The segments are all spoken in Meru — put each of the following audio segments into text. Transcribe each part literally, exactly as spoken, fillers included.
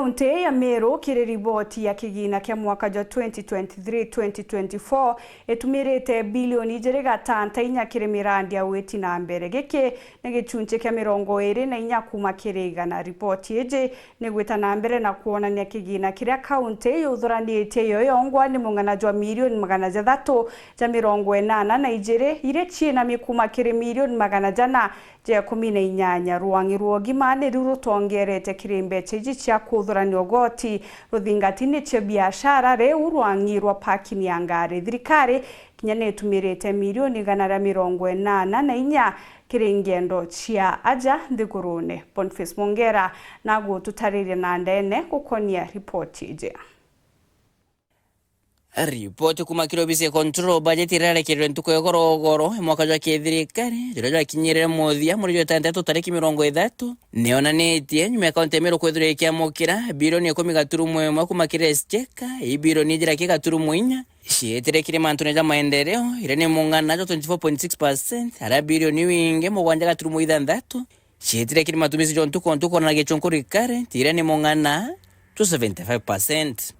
Kaunti ya Meru kiri riboti ya kigina kia mwaka jwa twenty twenty-three twenty twenty-four itumirite bilioni ijiri gatanta inya kiri mirandi ya witi na mbere. Giki ni gichunchi kia mirongo iri na inya kuuma kiri igana. Riboti iji ni gwita na mbere na kwonania kigina kiria kaunti yuthuranitie yo yongwa ni mung'ana jwa milioni magana jathatu ja mirongo inana na ijiri, iria ciinami kuuma kiri milioni magana jana ja ikumi na inyanya. Rwang'i rwa ugima ni riu rutongerete kiri mbecha iji cia kuthurania ugoti ruthingatine cia biashara, riu rwang'i rwa parking ya ngari. Thirikari kinya ni itumirite milioni igana ria mirongo inana na inya kiri ngendo cia aja nthigurune. Boniface Mongera na gututariria na ndene gukonia riboti iji. Ripoti kuuma kiri obisi ya Control Budget irarekerirwe ntuku ya igoro igoro mwaka jwa kithirikari juria jwakinyirire muthia mweri jwa itantatu tariki mirongo ithatu, niyonanitie nyuma ya kaunti ya Meru kwithirwa ikiamukira bilioni ikumi gaturumo imwe kuuma kiri Exchequer, ii bilioni ijiri gaturumo inya ciitire kiri mantune ja maendeleo, iria ni mung'ana jwa twenty-four point six percent, aria bilioni wingi mugwanja gaturumo ithanthatu ciitire kiri matumisi ja ntuku o ntuku na gichunku recurrent, iria ni mung'ana jwa seventy-five percent.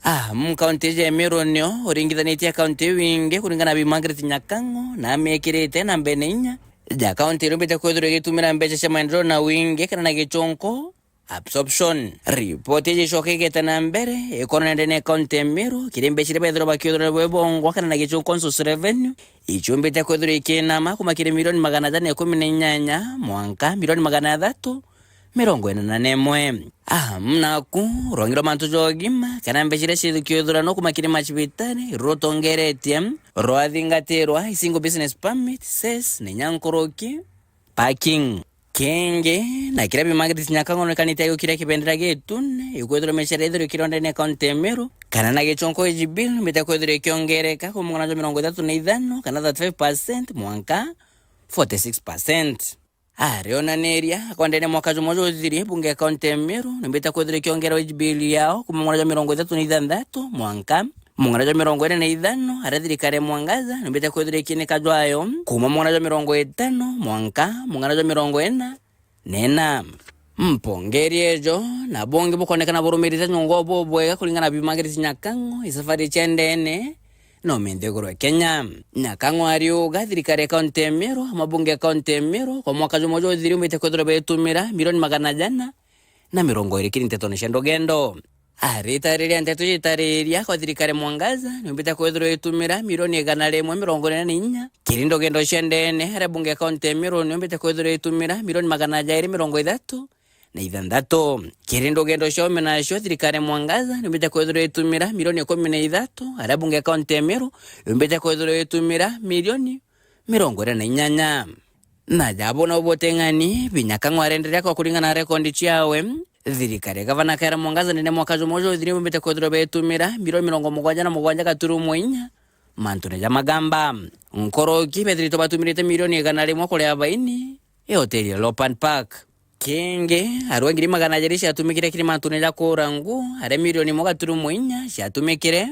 Ah, mm, kaunti iji ya Meru nio uringithanitie kaunti iu ingi kuringana na Bi Margaret Nyakang'o na amikirite nambene inya ja kaunti iria yumbite kwithirwa igitumira mbecha cia maendeleo na wingi kana na gichunku, absorption. Ripoti iji icoka igeta na mbere ikonania ndene ya kaunti ya Meru kiri mbecha iria bethirwa bakiuthura bwe bongwa kana na gichunku, council's revenue, ichumbite kwithirwa ikiinama kuuma kiri milioni magana jana ikumi na inyanya mwanka milioni magana athatu mirongo inana na imwe. Ah, mm, naku, rwang'i rwa mantu ja ugima, kana mbecha iria ciithikiuthurano kuuma kiri macibitari, rutongeretie, rwathingatirwa, i single business permit, cess, na inya nkuruki, parking. Kingi, na kiria Bi Margaret Nyakang'o nonekanitie agiukiria kibendera gitune, ikwithirwa micara ithirwa ikirwa ndene ya kaunti ya Meru, kana na gichunku wage bill, mbite kwithirwa ikiongereka kuuma mugana jwa mirongo ithatu na ithano kana thirty-five percent mwanka forty-six percent. Arionaniria, kwa ndene mwaka jumwe juthiri, bunge ya kaunti ya Meru nimbite kwithirwa ikiongera wage bill yao kuuma mugana jwa mirongo ithatu na ithanthatu mwanka mugana jwa mirongo ina na ithano, aria thirikari ya Mwangaza nimbite kwithirwa ikinika jwayo kuuma mugana jwa mirongo itano mwanka mugana jwa mirongo ina na ina. Mpongeri ejo na bungi bukonekana burumirite nyungu bubwega kuringana na Bi Margaret Nyakang'o, isafari cia ndene no minthiguru ya Kenya. Nyakang'o ariuga thirikari ya kaunti ya Meru, amwe bunge ya kaunti ya Meru, kwa mwaka jumwe juthiri umbite kwithirwa betumira milioni magana jana na mirongo iri kiri ntetone cia ndugendo. Aritariria nteto iji itariria kwa thirikari Mwangaza, niumbite kwithirwa itumira milioni igana rimwe mirongo ina na inya kiri ndugendo cia ndene, aria bunge ya kaunti ya Meru niumbite kwithirwa itumira milioni magana jairi mirongo ithatu na ithanthatu. Kiri ndugendo cia ume nacio, thirikari Mwangaza niumbite kwithirwa itumira milioni ikumi na ithatu, aria bunge ya kaunti ya Meru yumbite kwithirwa itumira milioni mirongo ina na inyanya. Na jabo nabo boteng'ani, Bi Nyakang'o arenderea kwa kuringana na rekondi ciawe, thirikari ya gavana Kawira Mwangaza ndene mwaka jumwe juthiri yumbite kwithirwa betumira milioni mirongo mugwanja na mugwanja gaturumo inya mantune ja magamba. Nkoroki bethiritwe batumirite milioni igana rimwe kuria baini, ihoteli ya Leopard Park. Kingi, arua ngiri magana jeri ciatumikire kiri mantune ja kuura ngu, aria milioni imwe gaturumo inya ciatumikire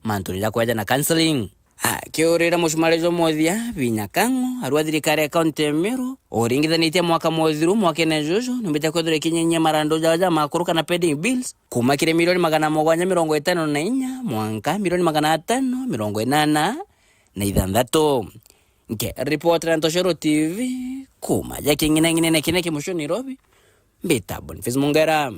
mantune ja kweja na counselling. Akiurira mucumari jwa muthia, Bi Nyakang'o, arua thirikari ya kaunti ya Meru, uringithanitie mwaka muthiru mwakene juju, niumbite kwithirwa ikinyinyia marandu jao ja makuru kana pending bills, kuuma kiri milioni magana mugwanja mirongo itano na inya mwanka milioni magana atano mirongo inana na ithanthatu. Nkiripotera Ntoshero T V, kuuma ja king'inang'inene kine kimucio Nairobi, mbita Boniface Mungera.